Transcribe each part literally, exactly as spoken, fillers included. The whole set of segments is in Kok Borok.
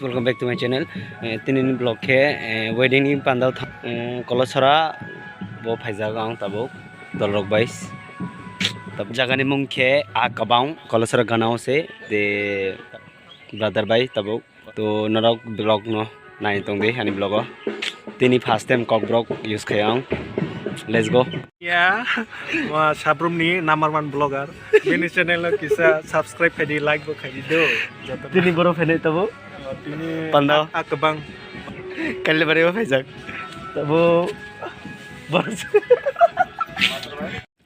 Welcome back to my channel. Eh, tini ni vlog khe, eh, wedding ni pandal tha-, eh, Kolasora bo phaijak ang tabuk dolrok bai. Tab jaga ni mung khe A Kabang, Kolasora ganao se de brother bai tabuk. To norok vlog no nai tong di ani vlog o. Tini first time Kokborok use khai ang. Let's go. Ya, ma Sabrum ni number one vlogger. Bini channel no kisa subscribe khai di, like bo khai di do. Joto. Tini borok phainai tabuk. Tini Panda. A Kabang. Kailabari bo phaijak. Tabuk.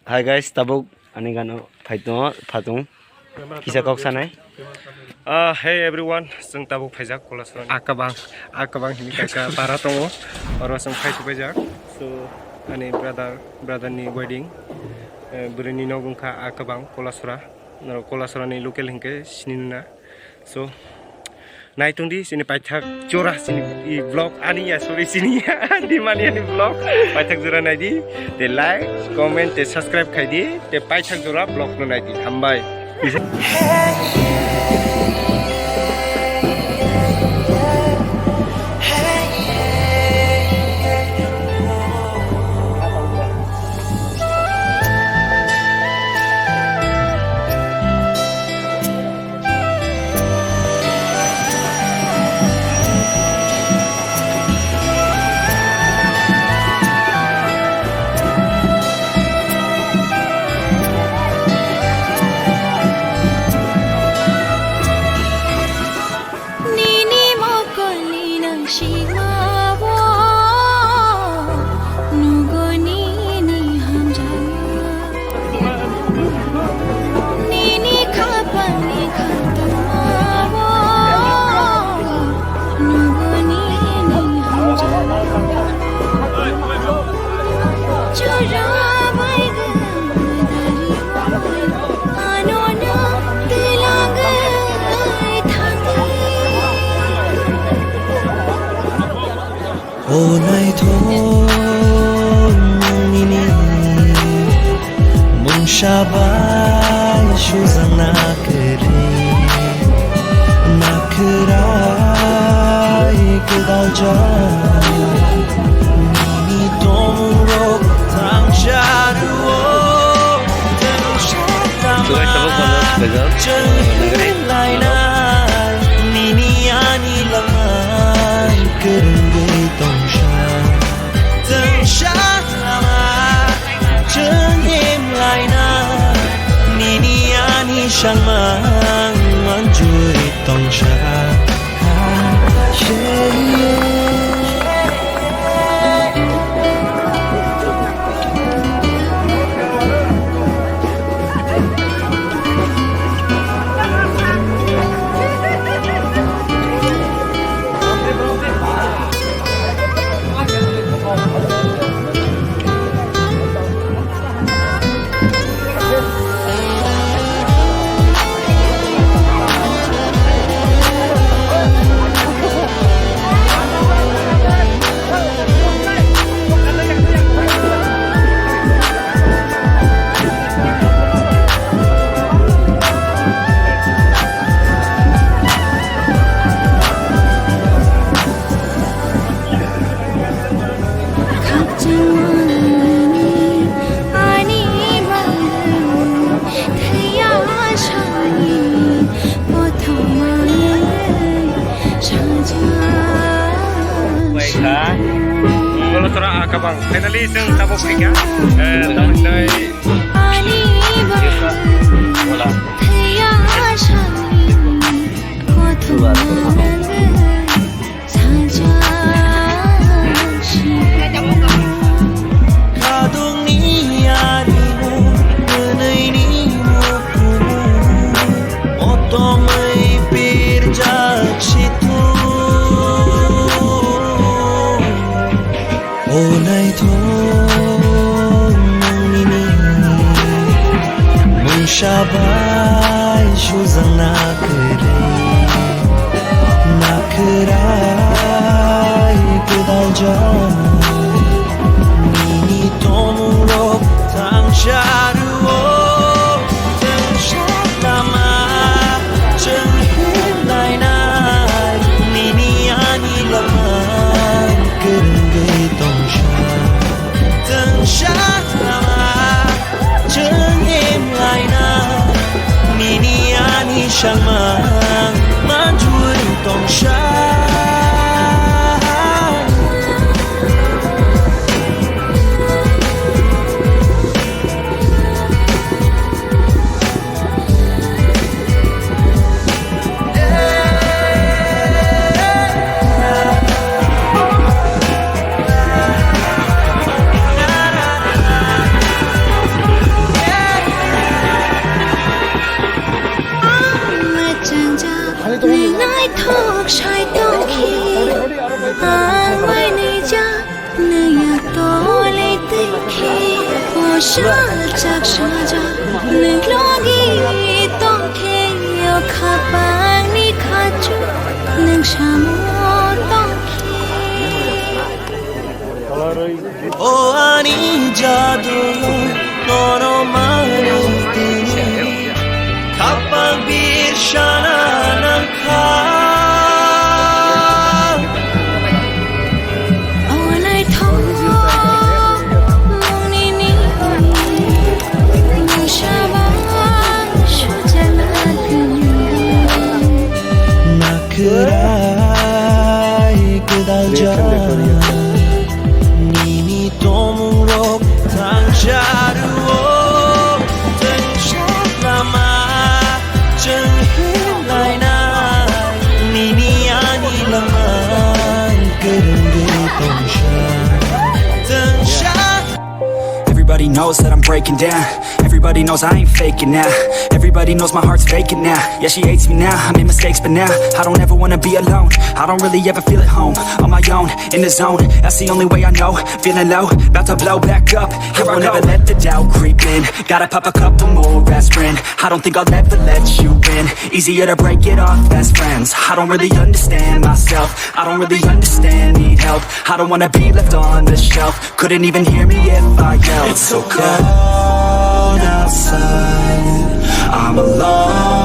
Hi guys, tabuk ani gano phai tongo, phatung. Kisa kok sanai. Ah, hey everyone, chwng tabuk phaijak Kolasora. A Kabang, A Kabang hini kaisa para tongo. Oro chwng phai supaijak. So, ani brother, brother ni wedding. Eh, bwrwi ni nok wngkha A Kabang Kolasora. Norok Kolasora ni local hinkhe sini na. So, nai tong di, sini paithak jora sini i vlog ani ya, sorry, sini ya, di mani ani vlog. Paithak jora nai di, te like, comment, te subscribe khai di, te paithak jora vlog no nai di. Hambai. Nini mokolni nang sima bo nugo nini hamjak. Nini khapalni khatungma bo nugo nini hamjak. Chora bai gari ano no tilang thang. O naithok nini mungsa bai sujak nakhwrwi, nakhwrai kwdaljak nini tongmungrok thangsa rwo. Chwng lainai nini ani langmai kwrwngwi tongsa. Chwng sa lama chwng him laina nini ani sangmang manjui tongsa. Kolasora A Kabang. Finally, chwng tabuk phaikha. Eh, tamni Kadungni ani mung, kwnwini mung kumu, otongwi pirjak situ. O naithok nini mungsa bai sujak nakhwrwi, nakhwrai kwdaljak nini tongmungrok thangsa rwo. Chwng sa lama chwng him lainai Rwngwi tongsa, tongsa lama chwng himlaina, nini ani sangma manjui tongsa. Ang naithok sai tongkhe, ang bai nija. Naya tole tike, posa chak saja. Nung logi tongke, o khapang ni khachu, nung samo tongke. O ani jadu, nono manu tini, khapang bir sana nang kha. O naithok mung nini, mung saba sujana tini. Nakrai kwdal ja, nini tomung rok thangjaru o, tengsa lama chwng himlainai, nini ani lama kwrwngwi tongsa, tengsa. Everybody knows that I'm breaking down. Everybody knows I ain't faking now. Everybody knows my heart's faking now. Yeah, she hates me now. I made mistakes, but now I don't ever wanna be alone. I don't really ever feel at home on my own. In the zone, that's the only way I know. Feeling low, about to blow back up. I won't ever let the doubt creep in. Gotta pop a couple more aspirin. I don't think I'll ever let you in. Easier to break it off best friends. I don't really understand myself. I don't really understand, need help. I don't wanna be left on the shelf. Couldn't even hear me if I yelled. It's so cold outside. I'm alone.